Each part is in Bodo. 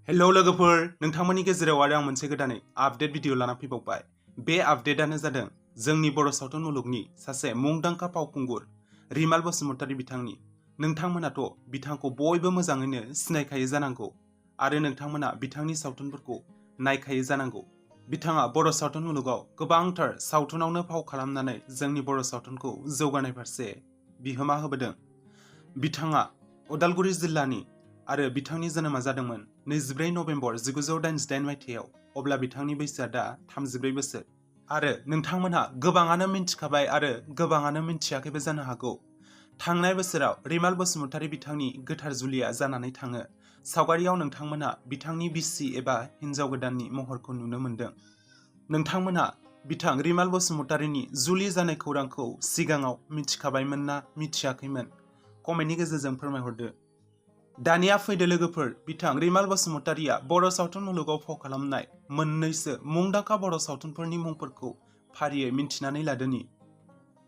हेलौ लोगोफोर, नोंथांमोननि गेजेराव आरो आं मोनसे गोदानै आपडेट भिडिअ लाना फैबावबाय। बे आपडेटआनो जादों जोंनि बर' सावथुन मुलुगनि सासे मुंदांखा फावखुंगुर रिमाल बसुमतारी बिथांनि। नोंथांमोनाथ' बिथांखौ बयबो मोजाङैनो सिनायखायो जानांगौ आरो नोंथांमोना बिथांनि सावथुनफोरखौ नायखायो जानांगौ। बिथाङा बर' सावथुन मुलुगाव गोबांथार सावथुनावनो फाव खालामनानै जोंनि बर' सावथुनखौ जौगानाय फारसे बिहोमा होबोदों। बिथाङा उदालगुरि जिल्लानि आरो बिथांनि जोनोमा जादोंमोन 24 नभेम्बर 1988 मायथाइयाव। अब्ला बिथांनि बैसोआ दा 33 बोसोर। आरो नोंथांमोनहा गोबाङानो मिन्थिखाबाय आरो गोबाङानो मिन्थियाखैबो जानो हागौ। थांनाय बोसोराव रिमाल बसुमतारी बिथांनि गोथार जुलिया जानानै थाङो। सावगारियाव नोंथांमोनहा बिथांनि बिसि एबा हिन्जाव गोदाननि महरखौ नुनो मोन्दों। नोंथांमोनहा बिथां रिमाल बसुमतारीनि जुलि जानाय खौरांखौ सिगाङाव मिथिखाबायमोन ना मिथियाखैमोन? कमेन्टनि गेजेरजों फोरमायहरदो। दानिया फैदो लोगोफोर, बिथां रिमाल बसुमतारीया बर' सावथुन मुलुगाव फाव खालामनाय मोननैसो मुंदांखा बर' सावथुनफोरनि मुंफोरखौ फारियै मिन्थिनानै लादोनि।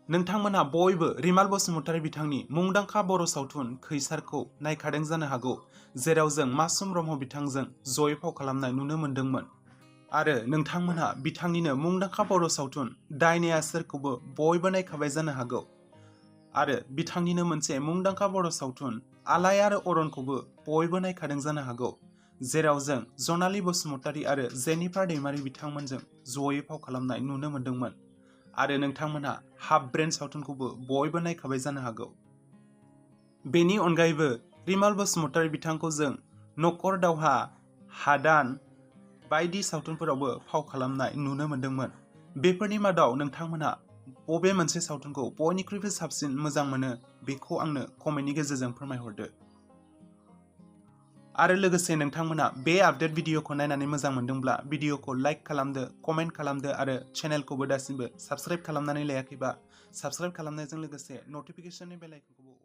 नोंथांमोनहा बयबो रिमाल बसुमतारी बिथांनि मुंदांखा बर' सावथुन खैसारखौ नायखादों जानो हागौ, जेराव जों मासुम ब्रह्म बिथांजों जयै फाव खालामनाय नुनो मोन्दोंमोन। आरो नोंथांमोनहा बिथांनिनो मुंदांखा बर' सावथुन दायनाया सोरखौबो बयबो नायखाबाय जानो हागौ। आरो बिथांनिनो मोनसे मुंदांखा बर' सावथुन आलाय आरो अरनखौबो बयबो नायखादों जानो हागौ, जेराव जों जनाली बसुमतारी आरो जेनिफार दैमारि बिथांमोनजों जयै फाव खालामनाय नुनो मोन्दोंमोन। आरो नोंथांमोनहा हाफ ब्रेन सावथुनखौबो बयबो नायखाबाय जानो हागौ। बेनि अनगायैबो रिमाल बसुमतारी बिथांखौ जों न'खर दावहा, हादान बायदि सावथुनफोरावबो फाव खालामनाय नुनो मोन्दोंमोन। बेफोरनि मादाव नोंथांमोनहा बबे मोनसे सावथुनखौ बयनिख्रुइबो साबसिन मोजां मोनो बेखौ आंनो कमेन्टनि गेजेरजों फोरमायहरदो। आरो लोगोसे नोंथांमोना बे आपडेट भिडिअखौ नायनानै मोजां मोनदोंब्ला भिडिअखौ लाइक खालामदो, कमेन्ट खालामदो आरो चेनेलखौबो दासिमबो साबस्क्राइब खालामनानै लायाखैबा साबस्क्राइब खालामनायजों लोगोसे नटिफिकेशननि बेल आइकनखौबो